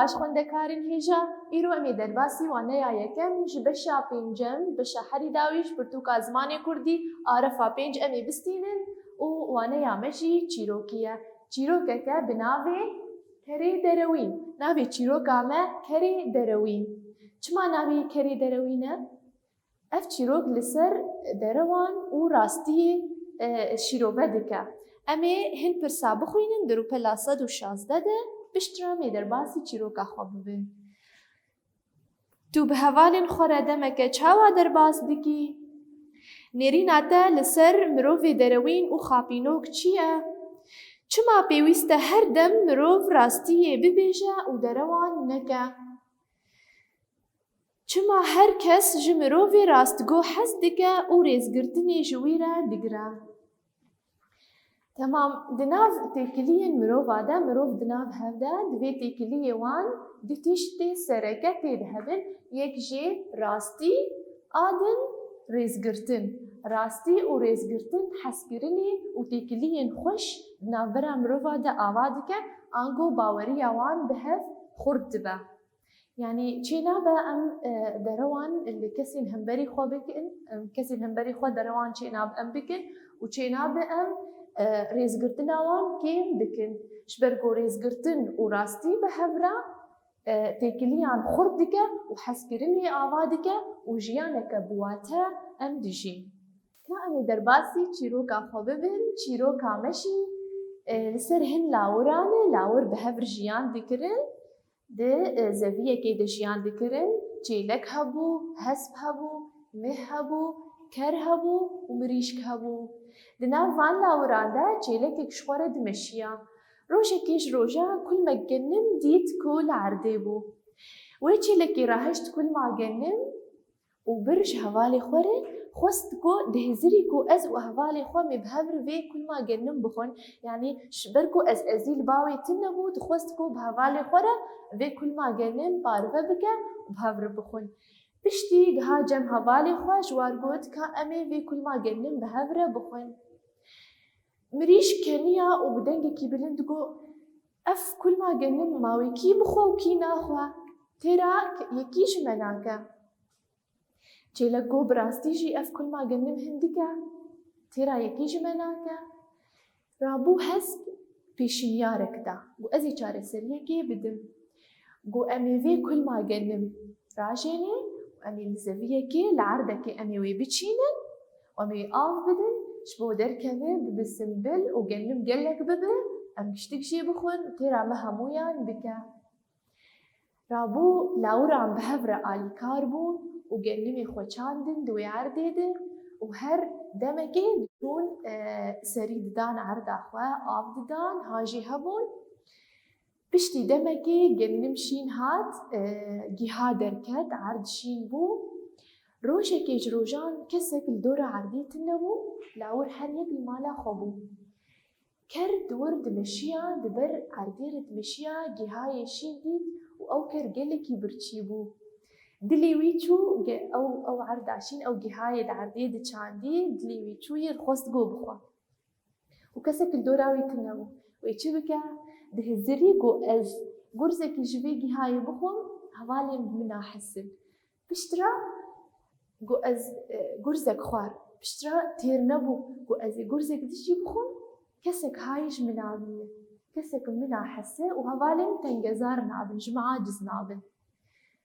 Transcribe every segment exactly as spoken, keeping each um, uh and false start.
Baş xwendekarên hêja, îro em ê derbasî waneya yekem ji beşa pêncem, beşa herî dawî ji pirtûka zimanê kurdî, arefa pênc em ê bistînin û waneya me jî çîrokî ye. Çîrokeke bi navê Kerê Derewîn. Navê çîroka me Kerê Derewîn. Çima navê Kerê Derewîn e? Ev çîrok li ser derewan û rastiyê, e, şîrove dike. Em ê hin pirsa bixwînin di rûpela sed û şazdeh de, piştre em ê derbasî çîroka xwe bibin. Tu bi hevalên xwe re demeke çawa derbas dikî? Nêrîna te li ser mirovê derewîn û xapînok çi ye? Çima pêwîst e her dem mirov rastiyê bibêje û derewan neke? Çima her kes ji mirovê rastgo hez dike û rêzgirtinê ji wî re digire? Temam, di nav têkiliyên mirova de, mirov di nav hev de, di vê têkiliyê wan du tiştê sereke tê de hebin, yek jê rastî, a din rêzgirtin. Rastî û rêzgirtin hezkirinê û têkiliyên xweş di navbera mirova de ava dike, ango baweriya wan bi hev xurt dibe. Yanî çênabe em, e, derewan li kesên hemberî xwe bikin, em kesên hemberî xwe derewan çênabe em bikin û çênabe em, e, rêzgirtina wan kêm bikin. Ji ber ku rêzgirtin û rastî bi hev re, e, têkiliyan xurt dike û hezkirinê ava dike û jiyaneke bi wate em dijîn. Ka em ê derbasî çîroka xwe bibin, çîroka me jî, e, li ser hin lawiran e, lawir bi hev re jiyan dikirin. Di, e, zeviyekê de jiyan dikirin, çêlek hebû, hesp hebû, mih hebû, ker hebû û mirîşk hebû. Di nav van lawiran de çêlekek ji xwe re dimeşiya. Rojekê ji rojan kulmek genim dît ku li erdê bû. Wê çêlekê rahişt kulma genim û bir ji hevalê xwe re xwest ku dihizirî ku ez û hevalê xwe em ê bi hev re vê kulma genim bixwin. Yanî ji ber ku ez ezî li ba wê tune bû, dixwest ku bi hevalê xwe re vê kulma genim parve bike û bi hev re bixwin. Piştî giha cem hevalê xwe ji war got ka em ê vê kulma genim bi hev re bixwin. Mirîşk keniya û bi dengekî bilind got, ev kulma genim ma wê kî bixwe û kî naxwe? Têra yekî ji me nake. Çêlek got, bi rastî jî ev kulma genim hindik e, têra yekî ji me nake. Rabû hesp pêşinyarek da. Got, ez ê çareseriyekê bidim. Got, em ê vê kulma genim rajênê û em ê li zeviyekê, li erdekê em ê wê biçînin û em ê av bidin, ji bo derkeve bibe simbil û genim gelek bibe, em giştik jê bixwin û têra me hemûyan bike. Rabû lawiran bi hev re alîkar bûn û genimê xwe çandin di wê erdê de û her demekê diçûn, e, serî didan erda xwe, av didan, ha jî hebûn. Piştî demekê genim şîn hat, e, giha derket, erd şîn bû. Rojekê ji rojan kesek li dora erdê tune bû, lawir her yek li mala xwe bû. Ker di wir dimeşiya, di ber erdê re dimeşiya, gihayê şîn dît û ew ker gelekî birçî bû. Dilê wî çû, ge-, ew, ew erda şîn, ew gihayê di erdê diçandî, dilê wî çû yê xwest go bixwe. Û kesek li dora wî tune bû. Wê çi bike? Dihizirî ku ez gurzekî ji vê gihayê bixwim, hevalên min nahesin. Piştre ku ez, e, gurzek xwar. Piştre têr nebû ku ez ê gurzek din jî bixwim, kesek hayî ji min nabîne. Kesek min nahese û hevalên tengezar nabin, ji min aciz nabin.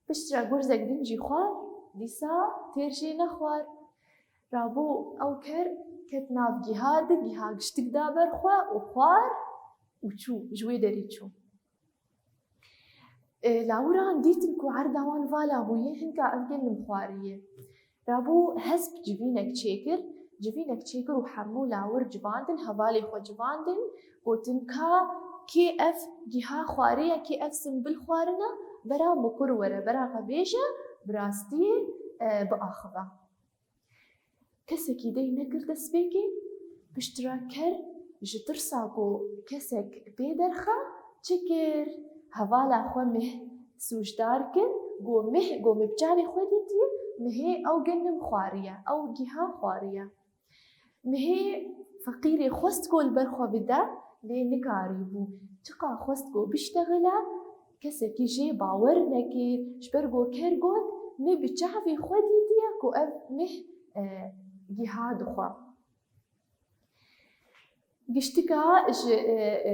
Piştre gurzek din jî xwar, dîsa têr jê nexwar. Rabû ew ker ket nav giha de, giha giştik da ber xwe û xwar û çû, ji wê derî çû. E, lawiran dîtin ku erda wan vala bûye, hinka ev genim xwariye. Rabû hesp civînek çêkir, civînek çêkir û hemû lawir civandin, hevalê xwe civandin, gotin ka kê ev giha xwariye, kê ev simbil xwarine, bera mikur were, bera xwe bêje, bi rastiyê, e, biaxive. Kesekî dey nekir destpêkê, piştre ker ji tirsa ku kesek pê derxe, çi kir? Hevala xwe mih sûcdar kir, got, mih, got, min bi çavê xwe dîtiye, mihê ew genim xwariye, ew giha xwariye. Mihê feqîrê xwest ku li ber xwe bide, lê nikarîbû. Çiqa xwest ku biştexile, Kesekî jê bawer nekir, ji ber ku ker got, "Min bi çavê xwe dîtiye ku ev mih, e, giha dixwe." Giştika ji, e, e,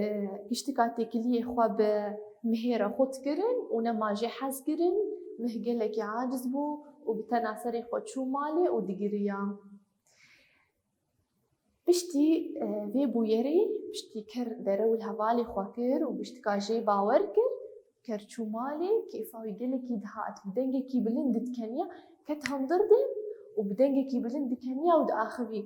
giştika têkiliyê xwe bi mihê re xurt kirin û nema jê hez kirin, mih gelekî aciz bû û bi tena serê xwe çû malê û digiriya. Piştî, e, vê bûyerê, piştî ker derew li hevalê xwe kir û giştika jê bawer kir, ker çû malê, kêfa wî gelekî dihat, bi dengekî bilind dikeniya, ket hundir de û bi dengekî bilind dikeniya û diaxivî.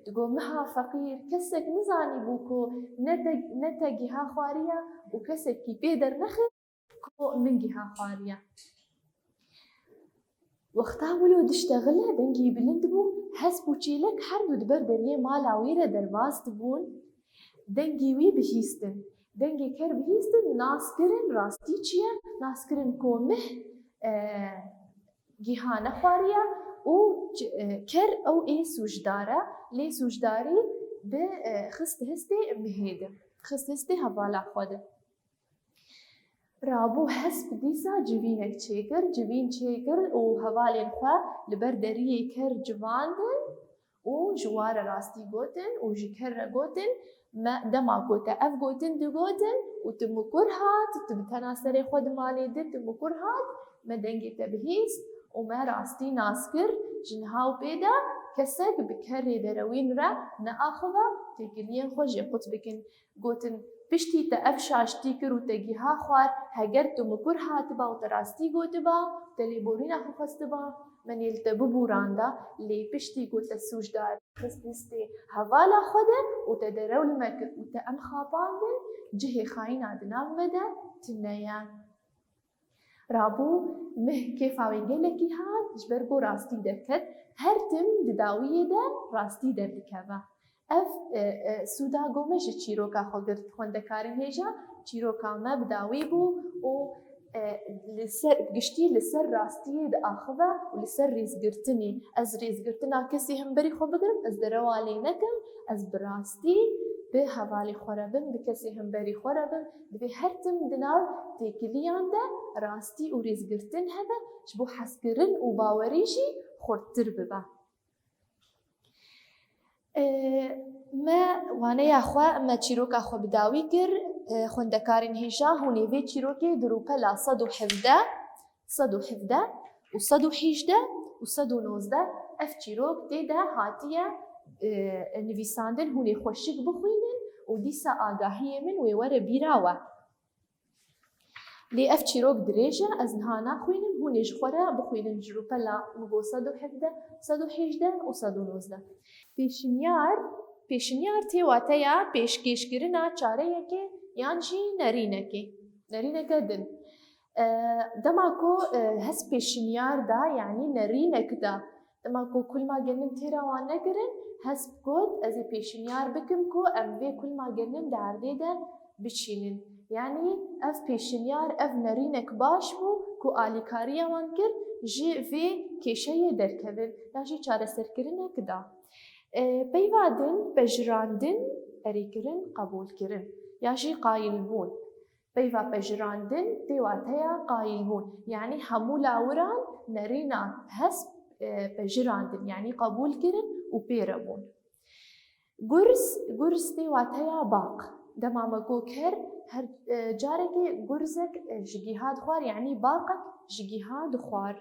Digo, "Miha feqîr, kesek nizanîbû ku ne te, ne te giha xwariye û kesekî pê dernexist ku min giha xwariye." Wexta wilo diştexile, dengî bilind bû, hesp û çêlek her du di ber deriyê mala wî re derbas dibûn. Dengê wî bihîstin. Dengê ker bihîstin, nas kirin, rastî çi ye? Nas kirin ku mih, e, giha nexwariye û ç-, e, ker ew ê sûcdar e, lê sûcdarî bi, e, xist histê mihê de, xist histê hevala xwe de. Rabû hesp dîsa civînek çêkir, civîn çêkir û hevalên xwe li ber deriyê ker civandin û ji wa re rastî gotin û ji ker re gotin, "Me dema ku te ev gotin digotin û tu mikur hat, tu bi tena serê xwe di malê de tu mikur hat, me dengê te bihîst û me rastî nas kir, ji niha û pê de kesek bi kerê derewîn re neaxive, têkiliyên xwe jê qut bikin." Gotin, "Piştî te ev şaştî kir û te giha xwar, heger tu mikur hatiba û te rastî gotiba, te lêborîna xwe xwestiba, me nê li te bibûranda, lê piştî ku te sûcdarî xist lîstê hevala xwe de û te derew li me kir û te em xapandin, cihê xayîna di nav me de tune ye." Rabû mih kêfa wê gelekî hat, ji ber ku rastî derket, her tim di dawiyê de rastî derdikeve. Ev, e, e, sûda ku me ji çîroka xwe girt, xwendekarên hêja, çîroka me bi dawî bû û, e, li ser, giştî li ser rastiyê diaxive û li ser rêzgirtinê. Ez rêzgirtina kesê hemberî xwe bigirim, ez derewa lê nekim, ez bi rastî bi hevalê xwe re bim, bi kesê hemberî xwe re bim, divê her tim di nav têkiliyan de rastî û rêzgirtin hebe, ji bo hezkirin û bawerî jî xurttir bibe. E, me waneya xwe, me çîroka xwe bi dawî kir. E, xwendekarên hêja, hûn ê vê çîrokê di rûpela sed û hevdeh, sed û hevdeh û sed û hejde û sed û nozdeh ev çîrok tê de hatiye, e, nivîsandin, hûn ê xweşik bixwînin û dîsa agahiyê min wê were bîra we. Lê ev çîrok dirêj e, ez niha naxwînim, hûn ê ji xwe re bixwînin ji rûpela min got sed û hevdeh, sed û hejde û sed û nozdeh. Pêşinyar, pêşinyar tê wateya pêşkêşkirina çareyekê yan jî nerînekê. Nerîneke din. E, dema ku, e, hesp pêşinyar da, yanî nerînek da, dema ku kulma genim têra wan nekirin, hesp got, ez ê pêşinyar bikim ku em vê kulma genim di erdê de biçînin. Yanî ev pêşinyar, ev nerînek baş bû ku alîkariya wan kir ji vê kêşeyê derkevin, yan jî çareserkirinek da. E, peyva din, pejirandin, erêkirin, qebûlkirin, yan jî qayilbûn. Peyva pejirandin tê wateya qayilbûn, yanî hemû lawiran nerîna hesp, e, pejirandin, yanî qebûl kirin û pê re bûn. Gurz, gurz tê wateya baq. Dema me got ker, her, e, carekê gurzek, e, ji giha dixwar, yanî baqek ji giha dixwar.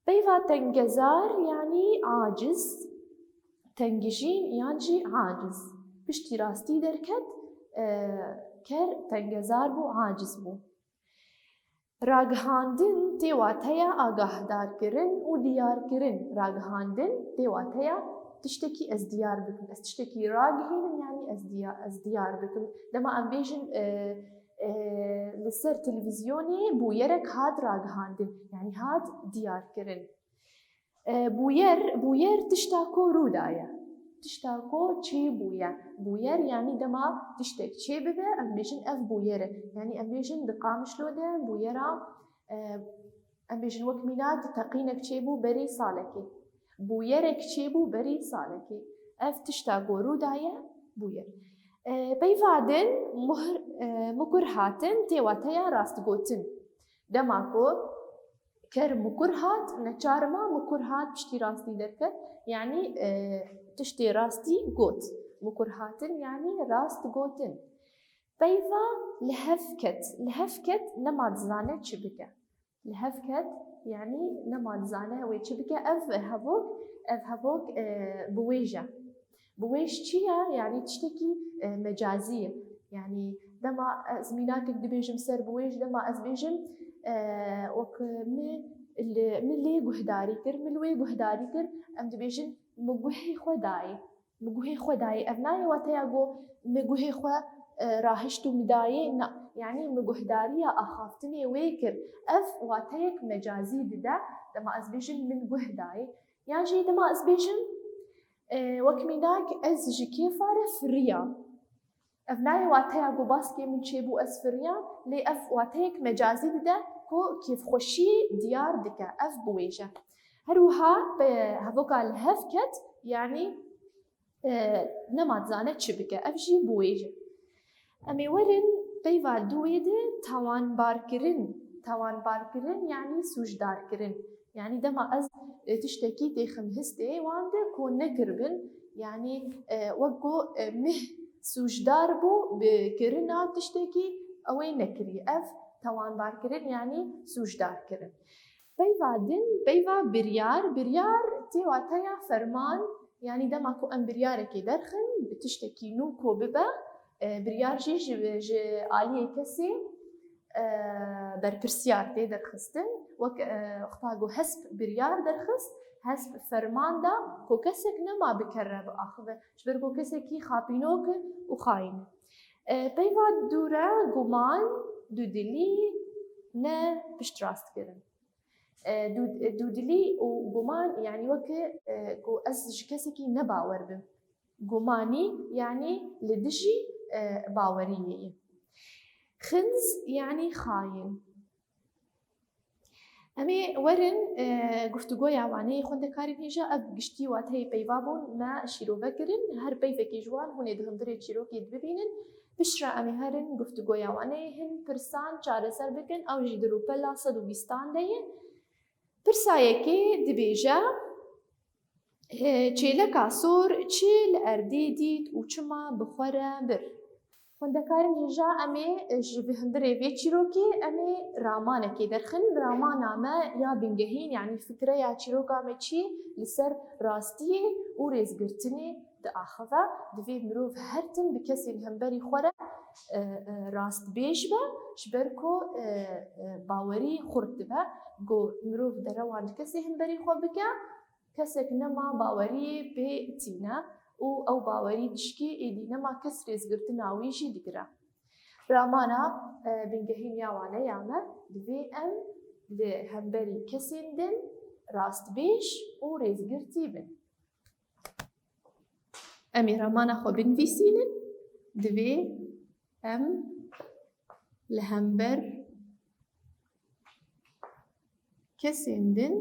Peyva tengezar yanî aciz, tengijîn yan jî aciz. Piştî rastî derket, e, ker tengezar bû, aciz bû. Ragihandin tê wateya agahdarkirin û diyarkirin. Ragihandin tê wateya tiştekî ez diyar bikim. Ez tiştekî ragihînim, yanî ez diya-, ez diyar bikim. Dema em bêjin, e, e, li ser televîzyonê bûyerek hat ragihandin, yanî hat diyarkirin. E, bûyer, bûyer tişta ku rû daye. Tişta ku çêbûye. Bûyer, yanî dema tiştek çêbibe, em bêjin ev bûyer e. Yanî em bêjin di Qamişlo de bûyera, e, em bêjin wek mînak teqînek çêbû berî salekê. Bûyerek çêbû berî salekê. Ev tişta ku rû daye, bûyer. E, peyva din muhr, E, mukur hatin tê wateya rastgotin. Dema ku ker mukur hat, neçar ma, mukur hat piştî rastî derket, yanî, e, tiştê rastî got. Mukur hatin yanî rast gotin. Peyva li hev ket. Li hev ket nema dizane çi bike. Li hev ket, yanî nema dizane wê çi bike. Ev hevok, ev hevok, e, biwêj e. Biwêj çi ye? Yanî tiştekî, e, mecazî ye. Yanî dema ez mînakek dibêjim ser biwêj, dema ez bêjim, e, wek min li, min lê guhdarî kir, min li wê guhdarî kir, em dibêjin min guhê xwe dayê. Min guhê xwe dayê. Ev nayê wateya ku min guhê xwe, e, rahişt û min dayê. Na, yanî min guhdariya axaftinê wê kir. Ev wateyek mecazî dide. Dema ez bêjim min guh dayê. Yan jî dema ez bêjim, e, wek mînak ez ji kêfa re firiya. Ev nayê wateya ku baskê min çêbû ez firiya, lê ev wateyek mecazî dide ku kêfxweşiyê diyar dike. Ev biwêje. Her wiha bi hevoka li hev ket, yanî, e, nema dizane çi bike. Ev jî biwêje. Em ê werin peyva dûyê de tawanbarkirin. Tawanbarkirin yanî sûcdarkirin. Yanî dema ez, e, tiştekî têxim histê wan de ku nekiribin, yanî, e, wek ku, e, mih sûcdar bû bi kirina tiştekî, ew ê nekirî. Ev tawanbarkirin yanî sûcdarkirin. Peyva din, peyva biryar. Biryar tê wateya ferman, yanî dema ku em biryarekê derxin, bi tiştekî nû ku bibe, e, biryar jî ji, ji aliyê kesê, e, berpirsiyar tê derxistin. Wek, e, wexta ku hesp biryar derxist, hesp ferman da ku kesek nema bi kere biaxive, ji ber ku kesekî xapînok e û xayîn e. E, peyva dû re guman, dudilî, ne piştrast kirin. E, dû-, dûdilî û guman, yanî weke, e, ku ez ji kesekî nebawer bim. Gumanî, yanî li dijî, e, baweriyê ye. Xinz, yanî xayin. Em ê werin, e, guftûgoya waneyê xwendekarên hêja, ev giştî wateyê peyva bûn me şîrove kirin. Her peyvekê ji wan hûn ê di hundirê çîrokê de bibînin. Piştre em ê herin guftûgoya waneyê hin pirsan çareser bikin, ew jî di rûpela sed û bîstan de ye. Pirsa yekê dibêje, e, çêleka sor çi li erdê dît û çima bi xwe re bir? Xwendekarên hêja, em ê, e, ji vê hundirê vê çîrokê em ê ramanekê derxin. Ramana me ya bingehîn, yanî fikreya çîroka me çi li ser rastiyê û rêzgirtinê diaxive. Divê mirov her tim bi kesên hemberî xwe re, e, e, rastbêj be, ji ber ku, e, e, bawerî xurt dibe. Ku mirov derewan di kesê hemberî xwe bike, kesek nema baweriyê pê tîne û ew bawerî dişkê, êdî nema kes rêzgirtina wî jî digire. Ramana, e, bingehîn ya waneya me, divê em li hemberî kesên din rastbêj û rêzgirtî bin. Em ê ramana xwe binivîsînin, divê em li hember kesên din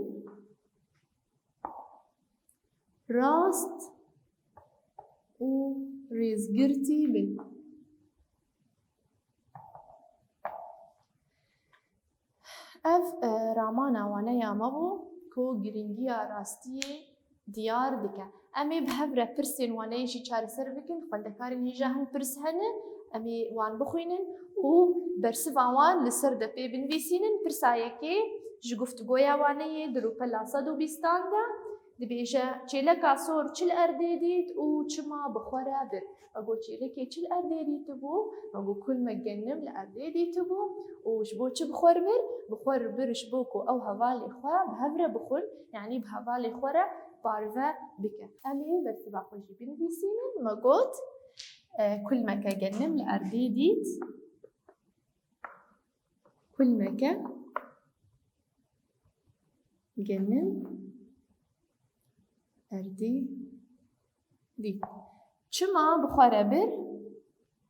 rast û rêzgirtî bin. Ev, e, ramana waneya me bû ku girîngiya rastiyê diyar dike. Em ê bi hev re pirsên waneyê jî çareser bikin. Xwendekarên hêja hin pirs hene, em ê wan bixwînin û bersiva wan li ser depê binivîsînin. Pirsa yekê ji guftûgoya waneyê di rûpela sed û bîstan de dibêje, çêleka sor çi li erdê dît û çima bi xwe re bir? Me got, çêlekê çi li erdê dîtibû? Me got, kulmek genim li erdê dîtibû û ji bo çi bi xwe re bir? Bi xwe re bir ji bo ku ew hevalê xwe bi hev re bixwin, yanî bi hevalê xwe re parve bike. Em ê bersiva xwe jî binivîsînin. Me got, e, kulmeke genim li erdê dît. Kulmeke genim erdê dît. Çima bi xwe re bir?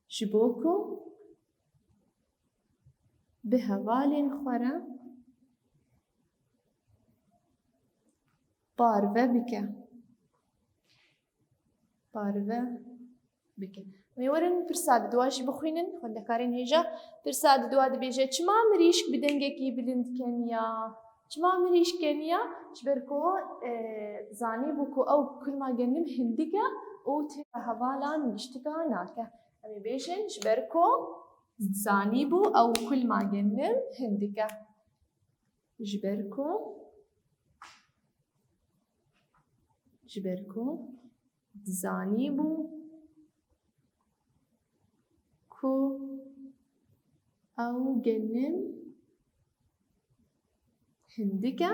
Ji bo ku bi hevalên xwe re parve bike. Parve bike. Em ê werin pirsa di dua jî bixwînin, xwendekarên hêja. Pirsa di dua dibêje, çima mirîşk bi dengekî bilind keniya? Çima mirîşk keniya? Ji ber ku, e, zanîbû ku ew kulma genim hindik e û têra hevalan giştika nake. Em ê bêjin, ji ber ku zanîbû ew kulma genim hindik e. Ji ber ku, ji ber ku dizanîbû ku ew genim hindik e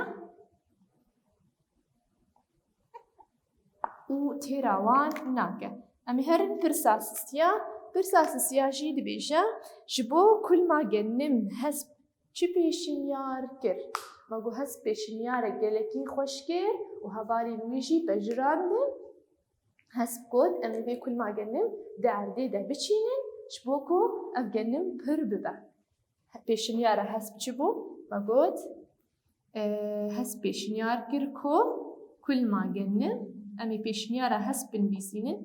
û têra wan nake. Em ê herin pirsa sisiya. Pirsa sisiya jî dibêje, ji bo kulma genim hesp çi pêşinyar kir? Me got hesp pêşinyarek gelekî xweş kir û hevalên wî jî pejirandin. Hesp got, em ê vê kulma genim di erdê de biçînin, ji bo ku ev genim pir bibe. Pêşinyara hesp çi bû? Me got, e, hesp pêşinyar kir ku kulma genim, em ê pêşinyara hesp binivîsînin,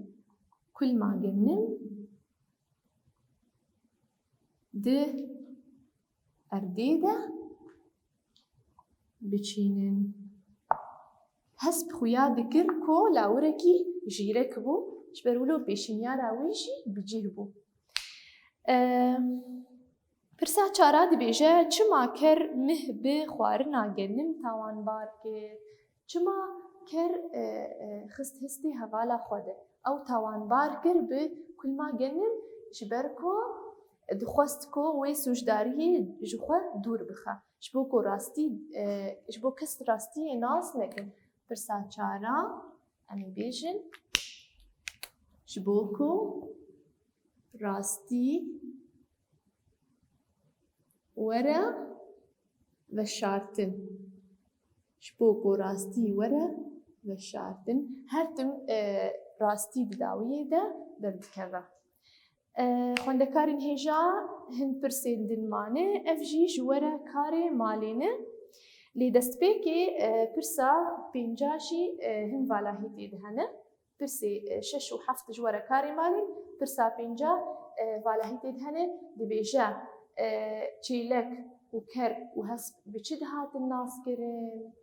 kulma genim di erdê de biçînin. Hesp xuya dikir ku lawirekî jîrek bû, ji ber wilo pêşinyara wî jî bi cih bû. Em, pirsa çara dibêje, çima ker mih bi xwarina genim tawanbar kir? Çima ker, e, e, xist hestê hevala xwe de? Ew tawanbar kir bi kulma genim, ji ber ku dixwest ku wê sûcdariyê ji xwe dûr bixe. Ji bo ku rastî, e, ji bo kes rastiyê nas nekin. Pirsa çara, em ê bêjin, ji bo ku rastî were veşartin. Ji bo ku rastî were veşartin. Her tim, e, rastî di dawiyê de derdikeve. E, xwendekarên hêja hin pirsên din mane, ev jî ji were karê malê ne. Lê destpêkê, e, pirsa pênca jî, e, hin valahîtê de hene. Pirsê, e, şeş û heft ji were karê malê, pirsa pênca, e, valahîtê de hene, dibêje, e, çêlek û ker û hesp bi çi dihatin naskirin?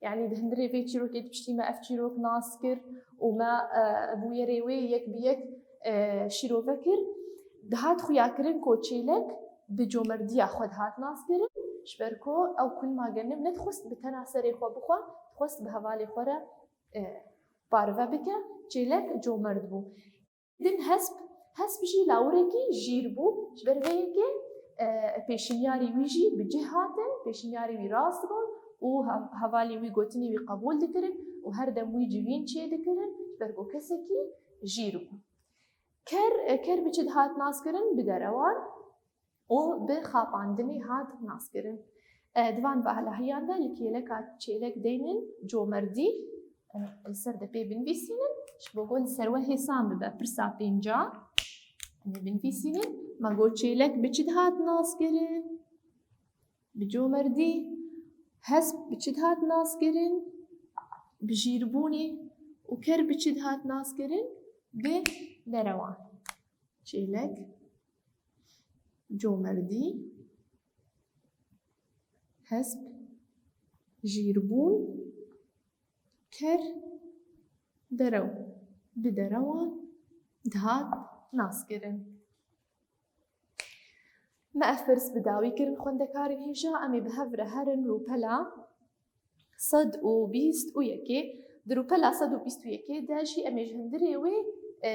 Yanî di hundirê vê çîrokê dipiştî me ev çîrok nas kir û me, e, bûyerê wê yek bi yek, e, şîrove kir. Dihat xuyakirin ku çêlek bi comerdiya xwe dihat naskirin, ji ber ku ew kulma genim nedixwest bi tena serê xwe bixwe, dixwest bi hevalê xwe re, e, parve bike, çêlek comerd bû. Din hesp, hesp jî lawirekî jîr bû. Ji ber vê yekê, e, pêşinyarî wî jî bi cih hatin, pêşinyarî wî rast bûn û he-, hevalê wî gotinê wî qebûl dikirin û her dem wî civîn çêdikirin, ji ber ku kesekî jîr bû. Ker, e, ker bi çi dihat naskirin? Bi derewan û bi xapandinê hat naskirin. E, di van valahiyan de li kêleka çêlek deynin comerdî, e, li ser depê binivîsînin, ji bo ku li ser we hêsan bibe. Pirsa pênca, em ê binivîsînin, me got çêlek bi çi dihat naskirin? Bi comerdî. Hesp bi çi dihat naskirin? Bi jîrbûnê. Û ker bi çi dihat naskirin? Bi derewan. Çêlek, comerdî, hesp, jîrbûn, ker, derew. Bi derewan dihat naskirin. Me ev pirs bi dawî kirin xwendekarên hêja, em ê bi hev re herin rûpela sed û bîst û yekê. Di rûpela sed û bîst û yekê de jî em ê ji hundirê wê, e,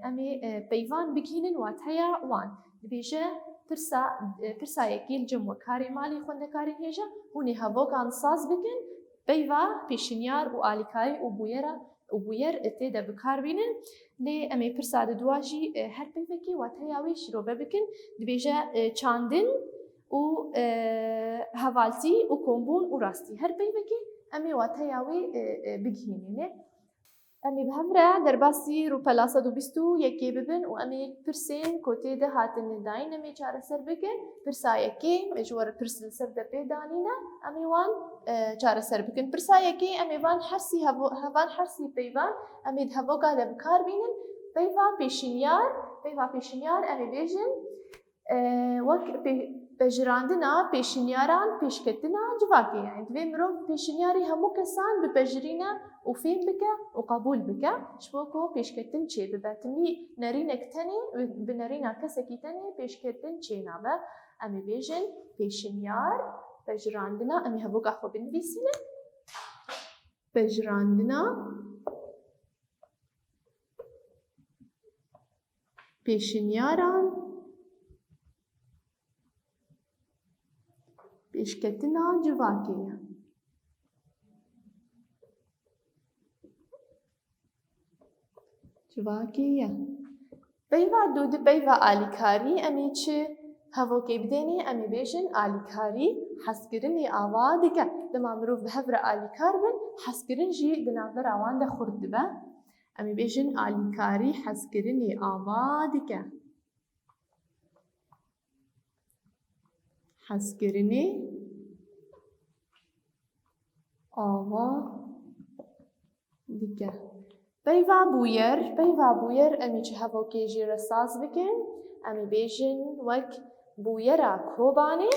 em ê, e, peyvan bigihînin wateya wan. Dibêje pirsa, e, pirsa yekê li cem we karê malê xwendekarên hêja, hûn ê hevokan saz bikin, peyva pêşinyar û alîkarî û bûyera û bûyer tê de bi kar bînin. Lê em ê pirsa di dua jî, e, her peyvekê wateya wê şîrove bikin. Dibêje, e, çandin û, e, hevaltî û kombûn û rastî. Her peyvekê em ê wateya wê, e, e, bigihînîne. Em ê bi hev re derbasî rûpela sed û bîst û yekê bibin û em ê pirsên ku tê de hatine dayîn em ê çareser bikin. Pirsa yekê, me ji we re pirs li ser depê danîne, em ê wan, e, çareser bikin. Pirsa yekê, em ê van hersî hevo-, hevan hersî peyvan, em ê di hevoka de bi kar bînin. Peyva pêşinyar, Peyva pêşinyar em ê bêjin, e, wek pê-, pejirandina pêşinyaran pêşketina civakê ye. Yanî divê mirov pêşinyarê hemû kesan bipejirîne û fêm bike û qebûl bike, ji bo ku pêşketin çêbibe. Timî nerînek tenê, bi nerîna kesekî tenê pêşketin çênabe. Em ê bêjin pêşinyar, pejirandina, em ê hevoka xwe binivîsînin. Pejirandina pêşinyaran pêşketina civakê ye. Civakê ye. Peyva dû di peyva alîkarî em ê çi hevokê bidênê? Em ê bêjin alîkarî hezkirinê ava dike. Dema mirov bi hev re alîkar bin, hezkirin jî di navbera wan de xurt dibe. Em ê bêjin alîkarî hezkirinê ava dike. Hezkirinê ava dike. Peyva bûyer, peyva bûyer em ê çi hevokê jê re saz bikin? Em ê bêjin wek bûyera Kobanê,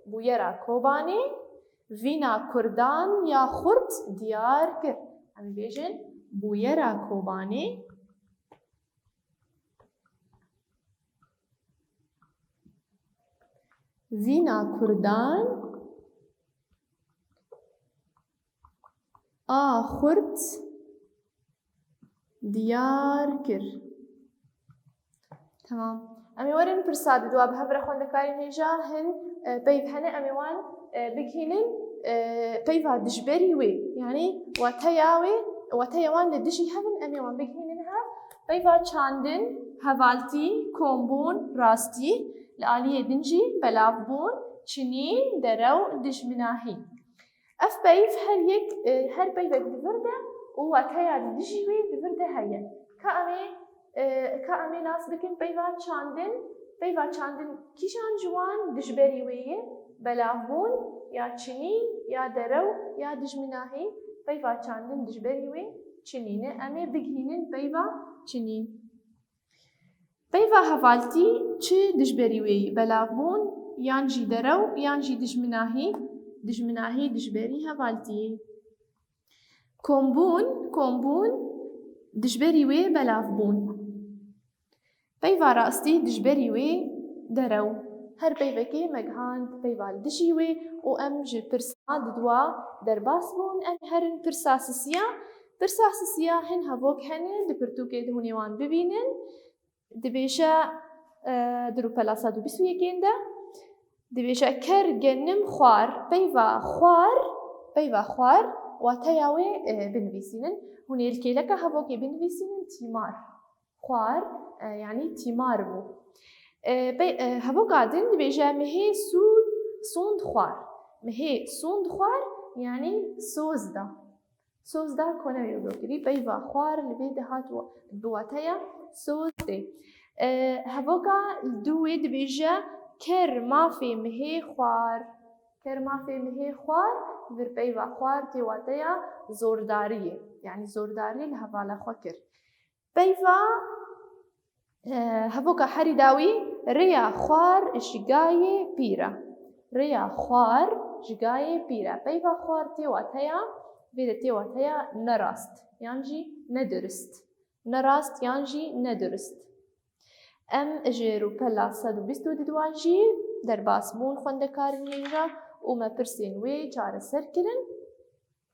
bûyera Kobanê vîna kurdan ya xurt diyar kir. Em ê bêjin bûyera Kobanê vîna kurdan a xurt diyar kir. Temam. Em ê werin pirsa di dua bi hev re xwendekarên hêja hin, e, peyv hene, em ê wan, e, bigihînin, e, peyva dijberî wê. Yanî wateya wê, wateya wan li dijî hev in, em ê wan bigihînin hev. Peyva çandin, hevaltî, kombûn, rastî, li aliyê din jî belavbûn, çinîn, derew, dijminahî. Ev peyv her yek, e, her peyvek li vir de û wateya li dijî wê li vir de heye. Ka em ê, e, ka em ê nas bikin peyva çandin, peyva çandin kîjan ji wan dijberî wê ye? Belavbûn, ya çinîn, ya derew, ya dijminahî. Peyva çandin dijberî wê çinîn e. Em ê bigihînin peyva çinîn. Peyva hevaltî çi dijberî wê ye? Belavbûn, yan jî derew, yan jî dijminahî? Dijminahî dijberî hevaltî ye. Kombûn, kombûn dijberî wê belavbûn. Peyva rastî dijberî wê derew. Her peyvekê me gihand peyva li dijî wê û em ji pirsa di dua derbas bûn. Em herin pirsa sisiya. Pirsa sisiya hin hevok hene, di pirtûkê de hûn ê wan bibînin. Dibêje, e, di rûpela sed û bîst û yekên de, dibêje, ker genim xwar, peyva xwar, peyva xwar, wateya wê, e, binivîsînin. Hûn ê li kêleka hevokê binivîsînin tîmar. Xwar, e, yanî tîmar bû. E, pey-, e, hevoka din dibêje, mihê sûd, sûnd xwar. Mihê sûnd xwar, yanî soz da. Soz da konevê û dokirî, peyva xwar li vê de hat wa-, bi wateya soz tê. E, hevoka li dû wê dibêje, ker mafê mihê xwar. Ker mafê mihê xwar, vir peyva xwar tê wateya zordariyê. Yanî zordariyê li hevala xwe kir. Peyva, e, hevoka herî dawî, rêya xwar ji gayê pîr e. Rêya xwar ji gayê pîr e. Peyva xwar tê wateya, vê de tê wateya nerast, yan jî nedurist. Nerast yan jî nedurist. Em ji rûpela sed û bîst û duduan jî derbas bûn xwendekarên hêja û me pirsên wê çareser kirin.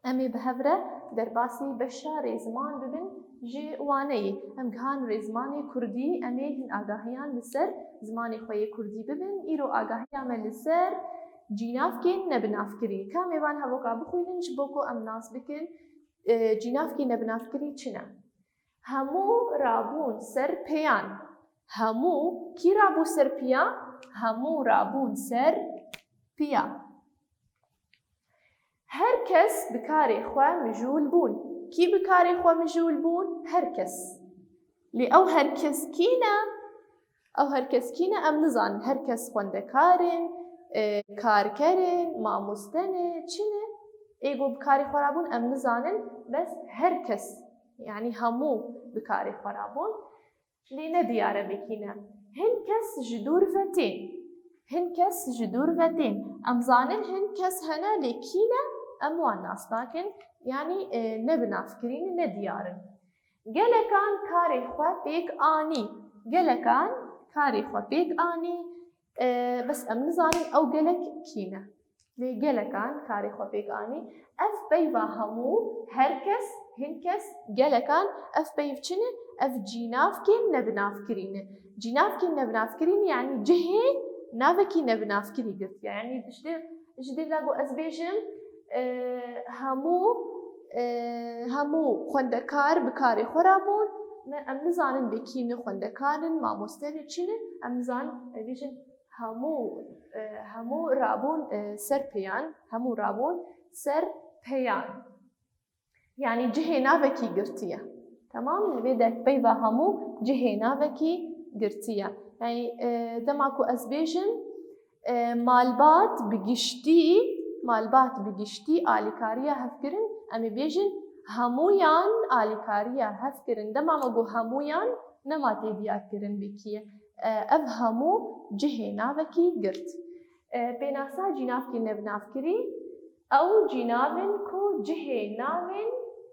Em ê bi hev re derbasî beşa rêziman bibin ji waneyê. Em gihan rêzimanê kurdî, em ê hin agahiyan li ser zimanê xwe yê kurdî bibin. Îro agahiya me li ser cînavkên nebinavkirî. Ka em ê van hevoka bixwînin ji bo ku em nas bikin, e, cînavkê nebinavkirî çi ne? Hemû rabûn ser pêyan. Hemû kî rabû ser piya? Hemû rabûn ser piya. Her kes bi karê xwe mijûl bûn. Kî bi karê xwe mijûl bûn? Her kes. Lê ew her kes kî ne? Ew her kes kî ne? Em nizanin. Her kes xwendekar in, e, karker in, mamoste ne, çi ne? Ê ku bi karê xwe rabûn, em nizanin. Bes her kes, yanî hemû bi karê xwe rabûn. Lê ne diyar e bi kî ne. Hin kes ji dûr ve tên. Hin kes ji dûr ve tên. Em zanin hin kes hene, lê kî ne, em wan nas nakin. Yanî, e, ne binavkirî ne, ne diyar in. Gelekan karê xwe pêk anî. Gelekan karê xwe pêk anî. E, bes em nizanin ew gelek kî ne. Lê gelekan karê xwe pêk anî. Ev peyva hemû, her kes, hin kes, gelekan, ev peyv çi ne? Ev cînavkên nebinavkirî ne. Cînavkên nebinavkirî ne, yanî cihê navekî nebinavkirî girtiye. Yanî ji dê, ji dê ve ku ez bêjim, e, hemû, e, hemû xwendekar bi karê xwe re bûn. Me, em nizanin bê kî ne, xwendekar in, mamoste ne, çi ne? Em nizanin, em bêjin hemû, e, hemû rabûn, e, ser pêyan, hemû rabûn ser pêyan. Yanî cihê navekî girtiye. Temam, li vê de peyva hemû cihê navekî girtiye. Yanî, e, dema ku ez bêjim, e, malbat bi giştî, malbat bi giştî alîkariya hevkirin, em ê bêjin hemûyan alîkariya hevkirin. Dema me got hemûyan, nema tê diyarkirin bi kî ye. E, ev hemû cihê navekî girt. E, pênasa cînavkî nebinavkirî, ew cînavên ku cihê navên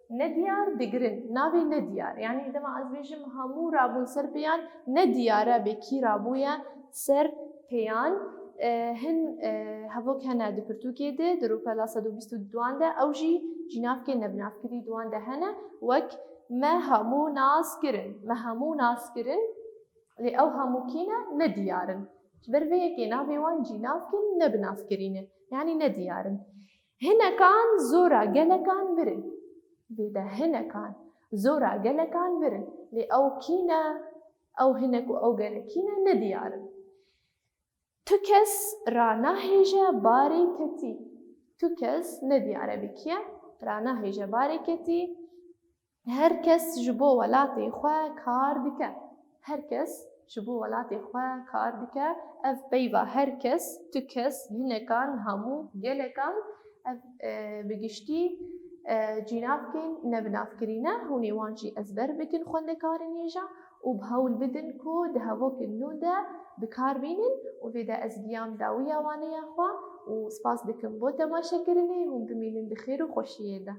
nediyar digirin, navê nediyar. Yanî dema ez bêjim hemû rabûn ser pêyan, nediyar e bê kî rabûye ser pêyan. E, hin, e, hevok hene di pirtûkê de, di rûpela sed û bîst û duan de, ew jî cînavkê nebinavkirî di wan de hene, wek me hemû nas kirin, me hemû nas kirin, lê ew hemû kî ne, nediyar in. Ji ber vê yekê navê wan cînavkên nebinavkirî ne, yanî nediyar in. Hinekan zora gelekan vir in. Vê de hinekan zora gelekan vir in. Lê ew kî ne? Ew hinek û ew gelek kî ne? Nediyar in. Tu kes ranahêje barê ketî. Tu kes nediyar e bi kî ye, ranahêje barê ketî. Her kes ji bo welatê xwe kar dike. Her kes ji bo welatê xwe kar dike. Ev peyva her kes, tu kes, hinekan, hemû, gelekan, ev, e, bi giştî, e, cînavkên nebinavkirî ne. Hûn ê wan jî ezber bikin xwendekarên hêja û bi hewl bidin ku di hevokên nû de bi kar bînin û vê de ez giyam dawiya waneya xwe û spas dikim bo temaşekirinê. Hûn bimînin di xêr û xweşiyê de.